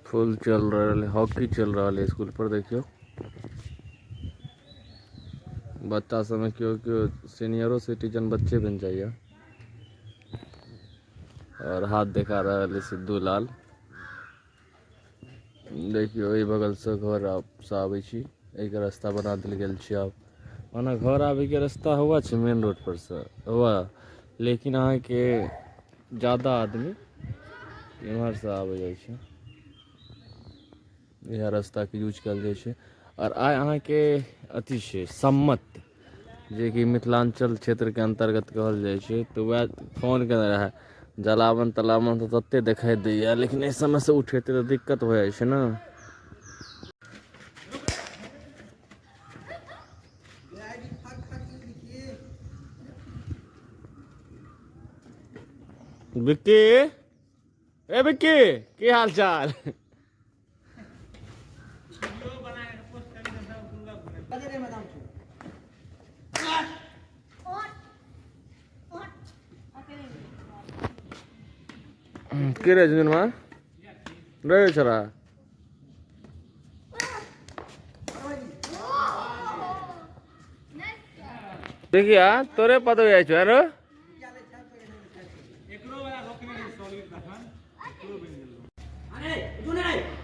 फुल चल रहल हॉकी चल रहल है स्कूल पर देखियो बच्चा सब में केओ केओ सीनियरो सिटीजन बच्चे बन जाइए और हाथ देखा रहल है सिद्धू लाल। देखियो एहि बगल से घर से आबै छी, एहिके रास्ता बना देल गेल छै आब। ओना घर आबैके रास्ता हुआ छै मेन रोड पर से हुआ, लेकिन अहाँके ज्यादा आदमी इम्हर से आबै जाइ छै, इएह रास्ताके यूज कयल जाइ छै। आओर आइ अहाँके अथी छै सम्मत, जेकि मिथिलाञ्चल क्षेत्रके अन्तर्गत कहल जाइ छै, तऽ वएह फोन केने रहए। जलावन तलावन तऽ तते देखाइ दैए, लेकिन एहि समयसँ उठेतै तऽ दिक्कत भऽ जाइ छै ने। विक्की, ए विक्की, की हाल चाल? के रे झुनझुनमा रे छोरा? देखिया तोरे पतो जाइ छौ रे। अरे, तू नहीं।